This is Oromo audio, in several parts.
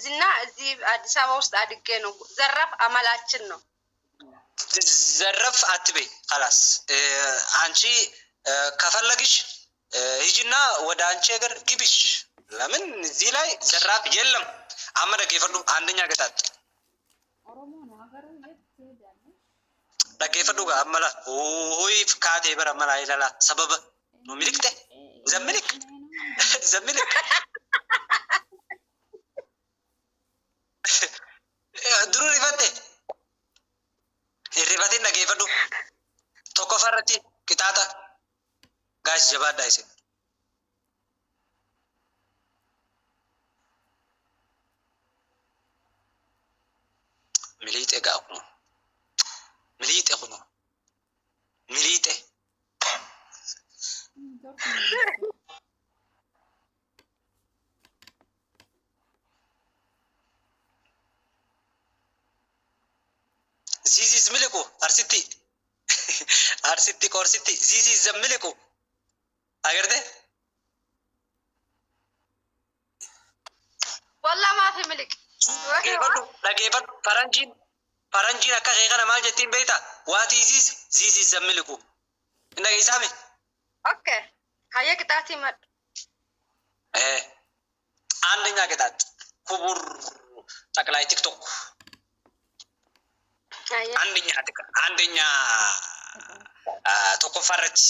እዚህና እዚህ አዲስ አበባ ውስጥ አድጌ ነው። ዘራፍ አመላችን ነው። ዘረፍ አትበይ። خلاص አንቺ ከፈለግሽ ሂጂና ወደ አንቺ ሀገር ግቢሽ። ለምን እዚህ ላይ ዘራፍ የለም። Amma dhaggeeffadhu አንደኛ ቅጣት dhaggeeffadhu gaa amma la hooyi kaatee bara amma laa ilaalaa sababa nu miliqxe zammilik zammilik duruu rifatte hin rifatin dhaggeeffadhu tokkoffaa irratti qixaaxa guys jabaadhaa isin. Miliixe gaa kuno miliixe kuno miliixe ziizis miliqu arsitti arsitti qorsitti ziizis zamiliqu agarte. ወላ ማፊ ምልቅ Dhageeffadhu dhageeffadhu faranjiin akka kee kana maal jettiin beektaa? What is this? This is zamiliqu. Hin dhageessaami? Okay ሀየ ቅጣት ይመጥ አንደኛ ቅጣት ክቡር ጠቅላይ ቲክቶክ አንደኛ አንደኛ tokkoffaa irratti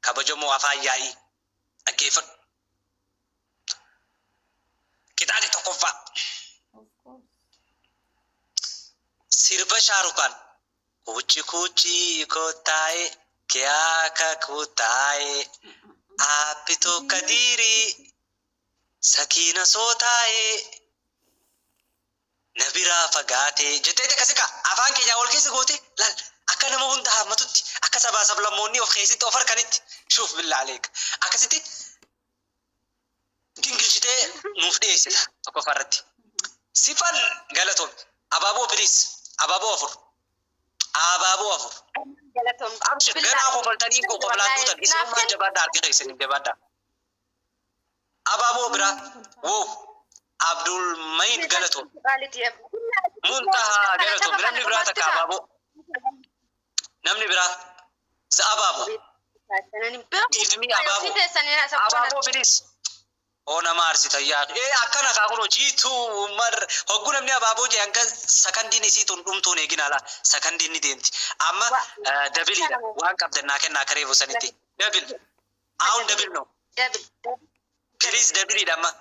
kabajamoo afaan yaa'ii dhaggeeffadhu. Qixaati tokkoffaa sirba Shaarukaan kuchi kuchi kottaaye kiyaaka kuttaaye aappi tokka diirii sakiina sootaaye na biraa fagaatee jetteeti akkasi kaa afaan keenyaa wal keessa goote laal akka nama hunda hammatutti akka sabaa sablammoonni of keessatti of harkanitti shuuf billaa aleek akkasitti gingilchitee nuuf dhiyeessita tokkoffaa irratti. Sifan galatoom abaaboo please abaaboo afur abaaboo afur. Abshir ganaa kofaltanii koflaan duutan isinummaan jabaadhaa harki keessanii jabaadhaa. Abaaboo biraa woo Abdul Mayin galatoom. Muntahaa galatoom namni biraa takka abaaboo namni biraa za abaaboo give me abaaboo abaaboo please. Oo nama arsita yaa ee akkana kaa kunoo jiituu umar hogguu namni abaaboo jee hanga sakandiin isii tun dhumtuun eegin ala sakandiin ni deemti. Amma doubleiidha waan qabdan naa kennaa akka reefu sanitti double አሁን double ነው Double. Please doubleiidha amma.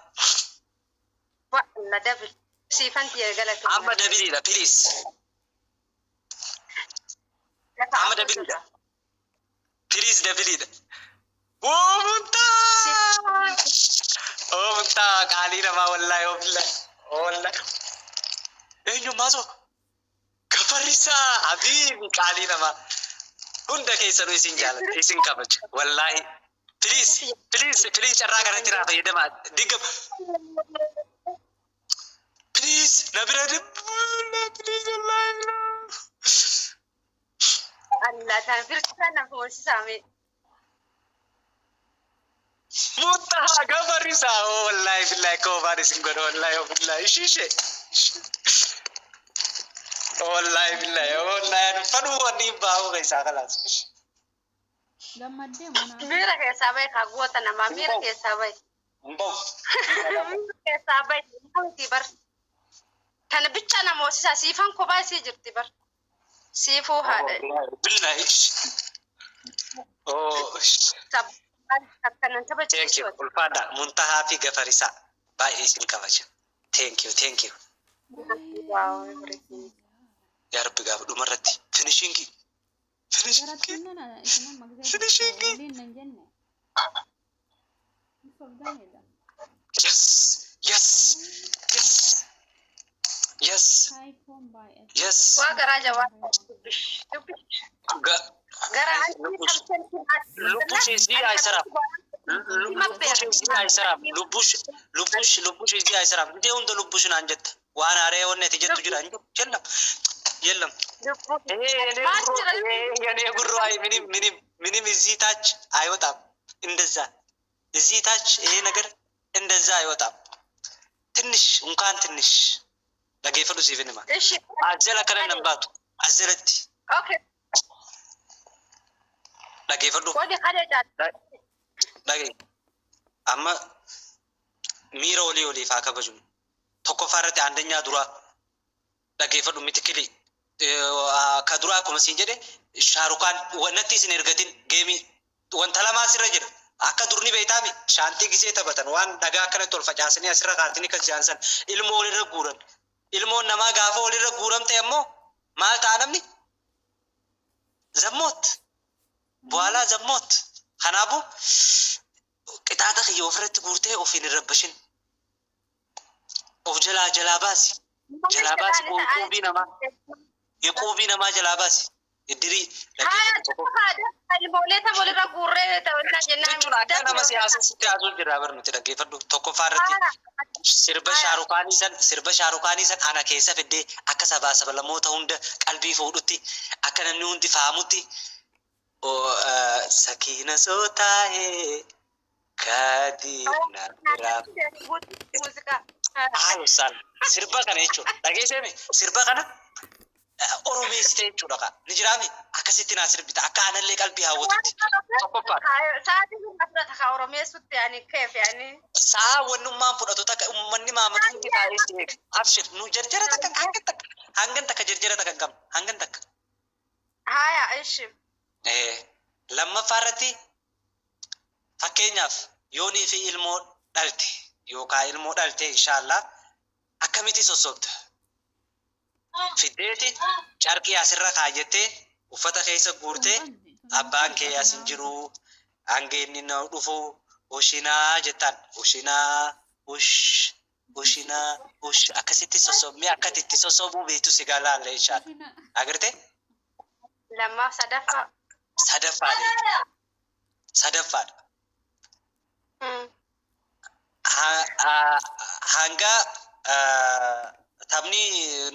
Walla double siifanti galatoom. Amma doubleiidha please amma doubleiidha please doubleiidha. Oo muntaa oo muntaa qaalii namaa wallaahi oo billaahi oo wallaahi eenyummaa soo gafarrisaa habiibi qaalii namaa hunda keessanuu isin jaalladha isin kabaja wallaahi please please please carraa kanatti naa fayyadamaa digga please na bira please wallaahi. Allah tan firtaa na foosisaame. Muntahaa gafarrisaa oo wallaahi billaahi koofaan isin godha wallaahi oo billaahi ishee wallaahi billaahi wallaahi fadhuu wanni hin baa'uu keessaa kalaas. Gammaddee mana. Miira keessaa bahi kaa goota namaa miira keessaa bahi. Hin ba'u. Miira keessaa bahi miti bar. Kana bicha nama hoosisaa siifan kophaa isii jirti bar. Siifuu haadha. Billaahi. Oh. Akkanan Thank you. taphachiisu. Ulfaadha. Muntahaa fi Gafarisaa. Baay'ee isin kabaja. Thank you. Thank you. Wow, everything. Yaa Rabbi gaafa dhumarratti. Finishing. Finishing. Jarattiin nana isin amma gisee Finishing. waliin nan jenne. Sobdanidha. Yes. Yes. Yes. Yes. Taayifoon baay'ate. Yes. Waa garaa jabaa dubbish dubbish. Gara Lubbush እዚህ አይሰራም። Lubbush እዚህ አይሰራም። Lubbush lubbush lubbush እዚህ አይሰራም። እንዴ hunda lubbush naan jette waan haaree wanni ati jettu jira የለም የለም። ይሄ የኔ ጉሮ አይ ምንም ምንም ምንም እዚህ ታች አይወጣም። እንደዛ እዚህ ታች ይሄ ነገር እንደዛ አይወጣም። Tinnish unkaan tinnish dhageeffadhu siif hima. Ishi. As jala kana nan baatu. As jalatti Okay. dhageeffadhu. Qonni kana jaal. Dhagee. Amma miira olii oliif haa kabajnu. Tokkoffaa irratti aandanyaa duraa dhageeffadhu mitikili. Ka duraa akkuma siin jedhe Shaarukaan natti isin ergatin geemii wanta lamaa asirra jira. Akka durni beektaami shaantii gisee taphatan waan dhagaa akkanatti ol facaasanii asirra kaartanii kan jaansan ilmoo walirra guuran. Ilmoon namaa gaafa walirra guuramte ammoo maal ta'a namni? Zammoot. Bu'aalaa zammoot. Kanaafuu qixaaxa kiyya ofirratti guurtee ofiin hin rabbashin. Of jalaa jalaa baasi. Jalaa baasi quubii namaa. Quubii namaa jalaa baasi. Iddirii Haa, tokko. ilmoolee walirra guurree ta'annaa jennaan. Jechuun akka nama siyaasa sitti haasuu jirra bar nuti dhaggeeffadhu. Tokkoffaa irratti sirba Shaarukaanii san sirba Shaarukaanii san ana keessa fiddee akka sabaa sablammoota hunda qalbii fuudhutti akka namni hundi faamutti sakiina sootaa'ee kaadiina biraa Muuziqaa. haayosaan sirba kana jechuudha. Dhageessee sirba kana oromeessite jechuudha kaa. Ni jiraami akkasitti naa sirbita akka anallee qalbii hawwatutti. Tokkoffaadha. Sa'aatii hunda fudhata kaa Oromeessutti ani keef ani. Sa'a wannummaan fudhatu takka uummanni maamatu hundi taa'ee si eega. Abshir nu jarjara takka hangan takka hangan takka jarjara takka hin qabnu hangan takka. Haya, ishi. Lammaffaa irratti fakkeenyaaf yoonii fi ilmoo dhalte yookaan ilmoo dhalte inshaallah akkamitti sossobda? Fiddeeti carqii asirra kaayyattee uffata keessa guurtee abbaan kee as hin jiru hanga inni na dhufu ushinaa jettaan ushinaa ush ushinaa ush akkasitti sossobmee akkatti itti sossobuu beektu si galaalle inshaallah. Agartee? Lammaaf sadaffaa. Sadaffaadha jechuudha. Sadaffaadha. Hanga taphni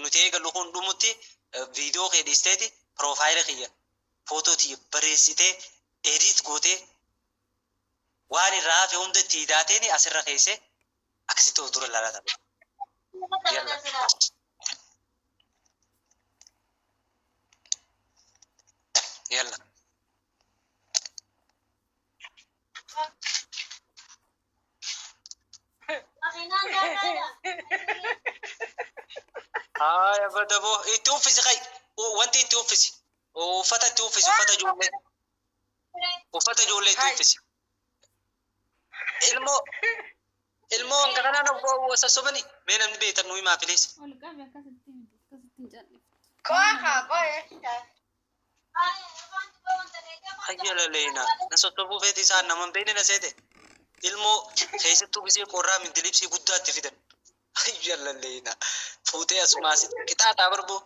nuti eegallu kun dhumutti viidiyoo kee dhiisteeti profile kiyya footoo tiyya bareessitee edit gootee waan irraa hafe hunda itti hidhaateeni asirra keessee akkasitti of dura ilaalaa tapha. Yalla. Yalla. Haaya badaboo itti uffisi kai wanti itti uffisi uffata itti uffisi uffata ijoollee uffata ijoollee itti uffisi. Ilmoo ilmoo hanga kanaan sassobani mee namni beektan nu himaa filees. Ol qabi akkasitti miti akkasitti hin cal'iftu. Qofa qoye. Hayya laleena na sossobuu feeti isaan nama hin beekne na seete. Ilmoo keessattuu gisee qorraa mintilibsii guddaatti fidan. Hayya laleena fuutee asumaasitti qixaaxaa barboo.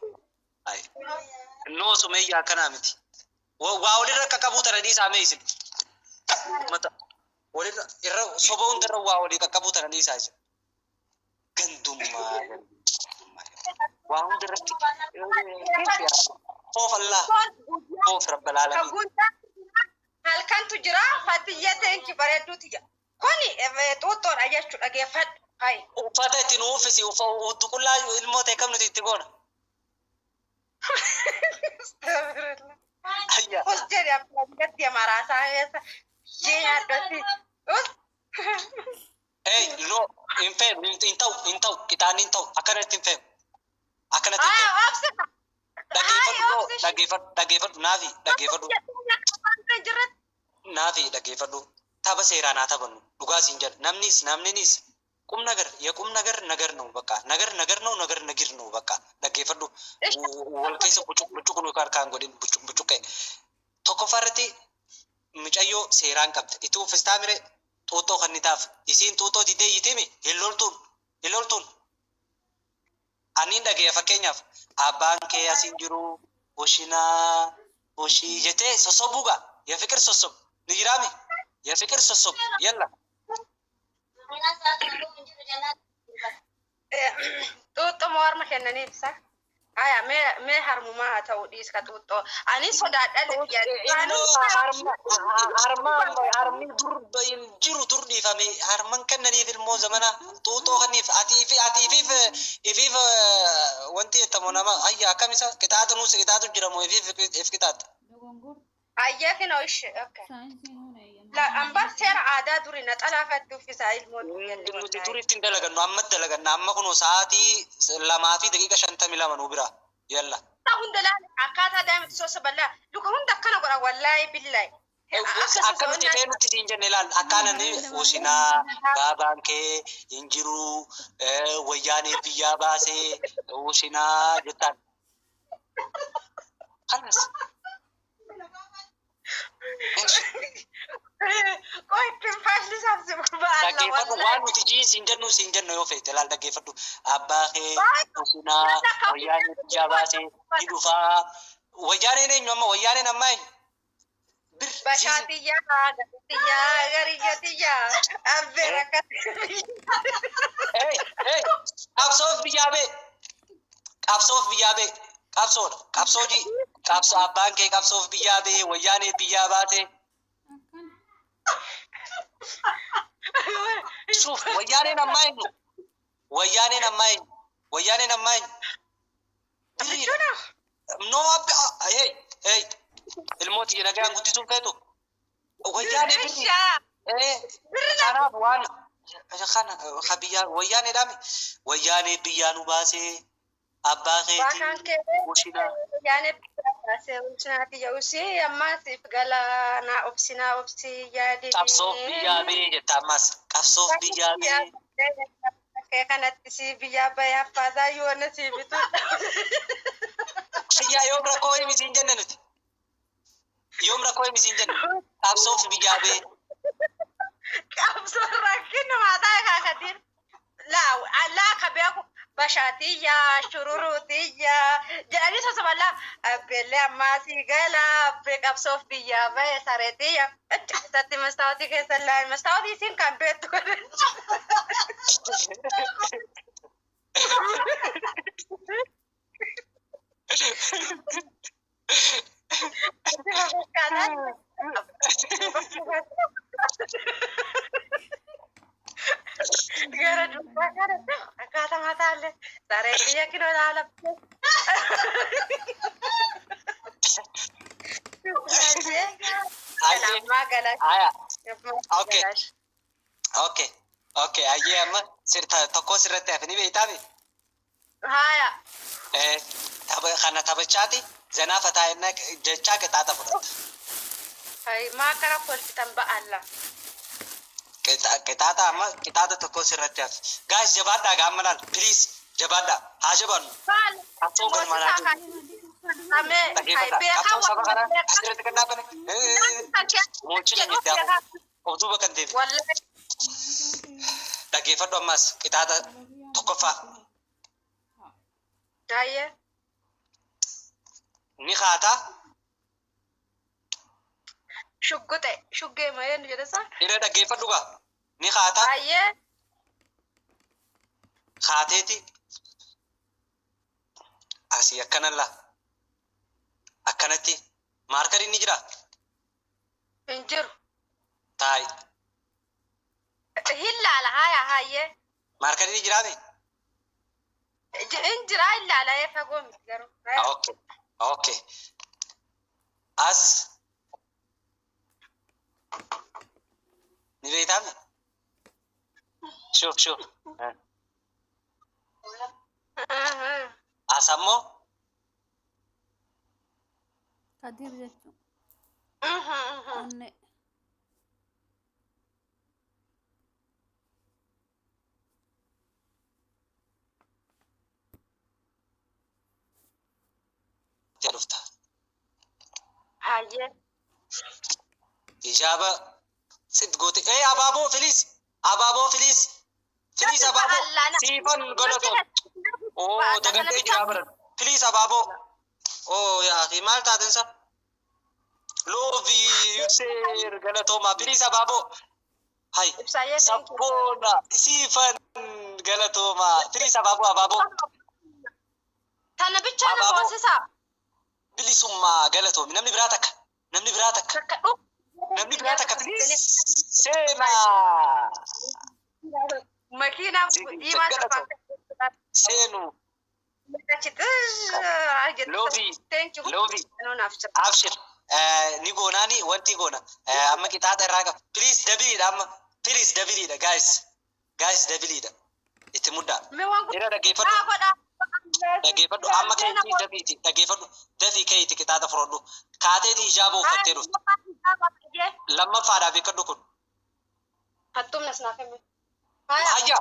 Noo sumeeyyaa akkanaa miti. Waa walirra qaqqabuu tana dhiisaa mee isin. Mata walirra irra soba hundarra waa walii qaqqabuu tana dhiisaa isin. Gandummaa gandummaa. Waa hundarratti foof Allah foof rabbal aalamiin. Halkantu jira fatiyya teenki bareedduuti jira. Kuni xuuxxoodha jechuudha dhageeffadhu. Hayi. Uffata ittiin uffisi hudduu qullaa ilmoo ta'e kam nuti itti goona. Ayya. Us jedhe abbaan maraasaa keessa nyaadhotti. Us. Hey, no, hin feenu, hin ta'u, hin ta'u, qixaanni hin ta'u, akkanatti hin feenu. Akkanatti hin feenu. Haa obsi. Dhaggeeffadhu, no, dhaggeeffadhu, dhaggeeffadhu, naafi, dhaggeeffadhu, naafi, dhaggeeffadhu. Tapha seeraan haa taphannu, dhugaa siin jedha. Namnis, namninis ቁም ነገር የቁም ነገር ነገር ነው በቃ ነገር ነገር ነው ነገር ነጊር ነው በቃ dhaggeeffadhu. Wal keessa bucuq bucuq nu harkaan godhin bucuq bucuqee. Tokkoffaa irratti mucayyoo seeraan qabda. Itti uffistaa mire xuuxxoo kan ni taaf. Isiin xuuxxoo didee iyyitimi hin loltuun hin loltuun. Aniin dhageenya fakkeenyaaf abbaan kee as hin jiru ushinaa ushii jettee sossobuu gaa የፍቅር sossob ni jiraami የፍቅር sossob yalla. Xuuxxoo warma kennaniif isa. Aya mee harmumaa haa ta'u dhiis ka xuuxxoo. Ani sodaadha Ilmoo harma harmi dur hin jiru dur dhiifame harman kennaniif ilmoo zamana xuuxoo kanniif atiif atiifiif ifiif wanti jettamu nama ayya akkam isa qixaaxa nuus qixaaxu jira moo ifiif if qixaaxa. Dogongor Ayyee kinoo ishee. Okay. saayinsiin huna eeyyama. La ambar seera aadaa durii na xalaafatti uffisaa ilmoo Nuti dur ittiin dalagannu amma dalaganna amma kunoo sa'aatii 2:52 nu bira yalla. Hunda laala akkaataa daa'imti soosa bal'aa luka hunda akkana godha wallaahi billaahi. Akka nuti feenutti siin jenne ilaal akkaan inni usinaa baabaan kee hin jiru wayyaanee biyyaa baasee usinaa jettaan. Kanas. Qoy faashni saabsi ba'alla Dhaggeeffadhu waan nuti jii siin jennu siin jennu yoo feete ilaal dhaggeeffadhu abbaa kee usinaa wayyaanee biyyaa baasee ni dhufaa wayyaaneen eenyu amma wayyaaneen ammaa eenyu? Bir Bashaatiyyaa garitiyyaa gariyyatiyyaa abbee rakkate. Hey, hey, qabsoof biyyaa bee. Qabsoof biyyaa bee. Qabsoodha. Qabsoo ji. Qabsoo abbaan kee qabsoof biyyaa bee wayyaanee biyyaa baate. Akkana. Suuf wayyaaneen ammaa eenyu? Wayyaaneen ammaa eenyu? Wayyaaneen ammaa eenyu? Birriidha. No abbi hey hey ilmooti nagaan guddisuun feetu. Wayyaanee birri. Kanaaf waan kana ka biyyaa wayyaaneedhaami. Wayyaanee biyyaa nu baasee abbaa keetii kee ushinaa. yaane baasee ulchinaatiyya usii ammaa siif galaa naa obsi naa obsi yaadi. Qabsoof biyyaa bee jetta ammas qabsoof biyyaa bee. Kee kanatti si biyyaa bahee haffaasaa yoona si bitu. Biyyaa yoom rakkoo himi siin jenne nuti. Yoom rakkoo himi siin jenne. Qabsoof biyyaa bee. Qabsoon rakkina maataa kaakatiin. Laa laa ka beeku bashaatiyyaa shururuutiyyaa jedhanii sossoban laa abbeellee ammaa si gala abbee qabsoof biyyaa bahe sareetiyyaa. Isatti mastaawotii keessa laal mastaawotii isin kan beektu. Gara duubaa kanatti akkaataa mataallee saree biyya kinoo laala. Ammaa galash. Aya. Okay. Okay. Okay. Ayyee amma sirta tokko sirratti hafe ni beektaami. Haya. Tapha kana taphachaati zanaa fataa innaa jechaa qixaaxa fudhatta. Maa kana kolfitan ba'alla. Qixaaxa amma qixaaxa tokko sirratti hafe. Guys jabaadhaa gaama laal please jabaadhaa haa jabaannu. Qabsoo galmanaa jiru. Dhaggeeffadhaa. Qabsoo saba kanaa asirratti kan dhaabbane. Mochina jettee hafu. Of duuba kan deebi. Dhaggeeffadhu ammas qixaaxa tokkoffaa. Ayyee. Ni kaataa Shuggute shuggee ma eenyu jedhasa? Irra dhaggeeffadhu gaa. Ni kaataa Ayyee. kaateeti asii akkana laa akkanatti maarkariin ni jira Hin jiru. taa'i Hin laala haya hayyee. maarkariin ni jiraame. Hin jira hin laala ee fagoo miti garuu. Okay okay as ni beektaame shuf shuf as ammoo Kadir jechuun onnee. Dhufta. Hayyee. Hijaaba sit goote ee abaaboo please abaaboo please please abaaboo siifan godhatu oo dagatee jira bara please abaaboo oo yaa akhi maal taaten sa love you sir galatooma please abaaboo hay Ibsaayee sabboona siifan galatooma please abaaboo abaaboo. Tana bichaa na Abaaboo. boosisaa. Bilisummaa galatoomi. Namni biraa takka. Namni biraa takka. Takka dhufu. Namni biraa takka please. Seenaa. Makiinaa diimaa Galatoomi. Seenu. Loobii. Loobii. Abshir. Ni goonaani wanti goona. Amma qixaaxa irraa qaba. Please doubleiidha amma. Please doubleiidha guys. Guys doubleiidha. Itti muddaa. Jira dhaggeeffadhu. Dhaggeeffadhu. Amma keetii dafiiti. Dhaggeeffadhu. Dafii keetii qixaaxa fudhadhu. Kaateetii hijaaba uffattee dhufte. Lammaffaadhaa beekadhu kun. Hayya.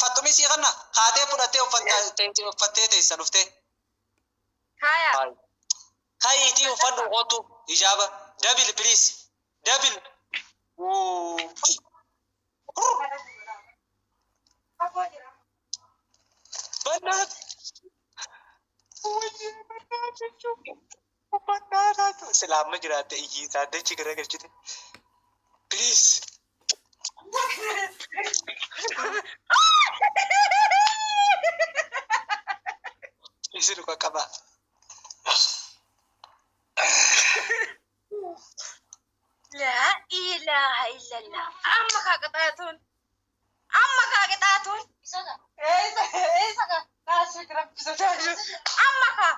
Fattumii sii kanna. Kaatee fudhattee uffattee teessa dhuftee. Kayiitii uffadhu kootu hijaaba. Double please. Double. Woo. Bannaat. Sila amma jiraatte iyyiisaa dachi garagalchite. Please. Isin qaqqaba. لا إله إلا الله. Amma kaa qixaatuun. Amma kaa qixaatuun. Amma kaa.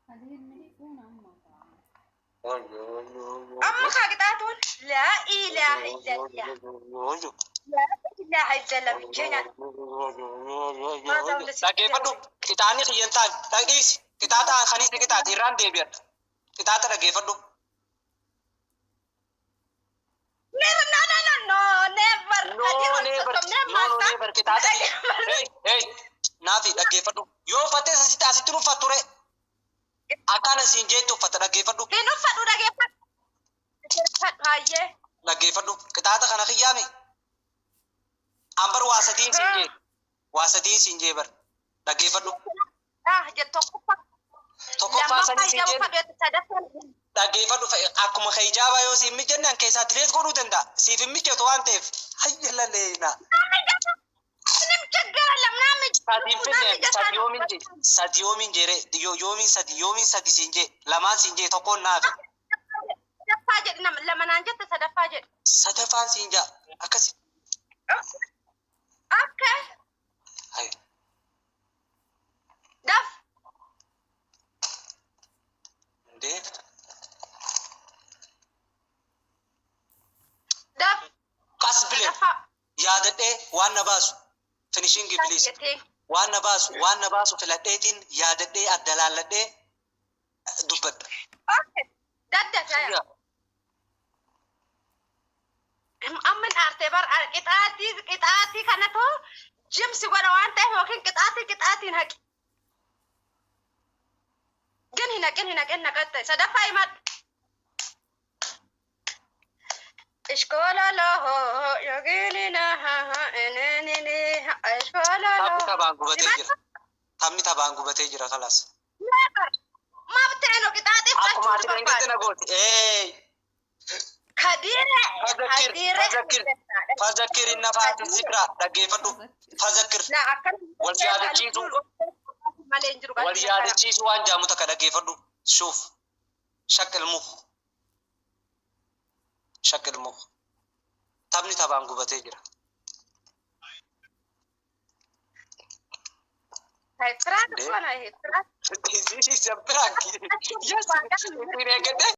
Kadir miliquun amma kaa. Amma kaa qixaatuun. لا إله إلا الله. لا إله إلا الله. Bikkeenya. Dhaggeeffadhu. Qixaanni kiyyan ta'an. Dhaggeessi. Qixaaxa kanis qixaati irraan deebi'adha. Qixaaxa dhaggeeffadhu. Never, no, no, no, no, never. No, never. No, no, never. Qixaaxa. Hey, hey. Naafi dhaggeeffadhu. Yoo uffatte asitti asitti uffattu ture. Akkana siin jeettu uffata dhaggeeffadhu. Hin uffadhu dhaggeeffadhu. Dhaggeeffadhu hayyee. Dhaggeeffadhu. Qixaaxa kana kiyyaami. Ambar waa sadiin siin jee. Waa sadiin siin jee bar. Dhaggeeffadhu. Ah, jettu tokkoffaa. Tokkoffaa Lammaffaa sanii siin hijaaba jee. uffadhu jettu sadaffaa. Dhaggeeffadhu akkuma hijaaba yoo siin mijanne an keessaa direes godhuu danda'a. Siif hin mijatu waan ta'eef. Hayya laleena. Sadi hin finne sadi yoomin jee sadi yoomin jeere yoomin sadi yoomin sadi siin jee lamaan siin jee tokkoon naafe. Sadaffaa jedhi nama lamanaan jette sadaffaa jedhi. Sadaffaan siin jaa akkasi. Okay. Hayya. Daf. Ndee. Daf. Qas bile Sadaffaa. yaadadhee waan na baasu finishing please. Jettee. Waan na baasu waan na baasu filadheetiin yaadadhee adda laalladhee dubbadha. Okay. Dadda taya. Amma dhaarte bar qixaatii qixaatii kanatu jimsi godha waan ta'eef yookiin qixaatii qixaatiin haqi. Gin hin haqin hin haqin naqatte sadaffaa himadhu. Ishkoololoo yookiin ishkoololoo. Taphni taphaan gubatee jira. Taphni taphaan gubatee jira kalaas. Mabteenu qixaatii Akkuma ati fudhachuu dhengette barbaadu. na gooti. Ee. Kadiire Fazakir kadiire. fazakir fazakir inna faati zikra dhaggeeffadhu. Fazakir Na akkana wal yaadachiisu malee hin jiru. wal yaadachiisu waan jaamu takka dhaggeeffadhu. Shuuf shaqqil muk shaqqil muk taphni taphaan gubatee jira. Prank Ndee. goona prank. This is a prank. Yes, isin eeggadhe.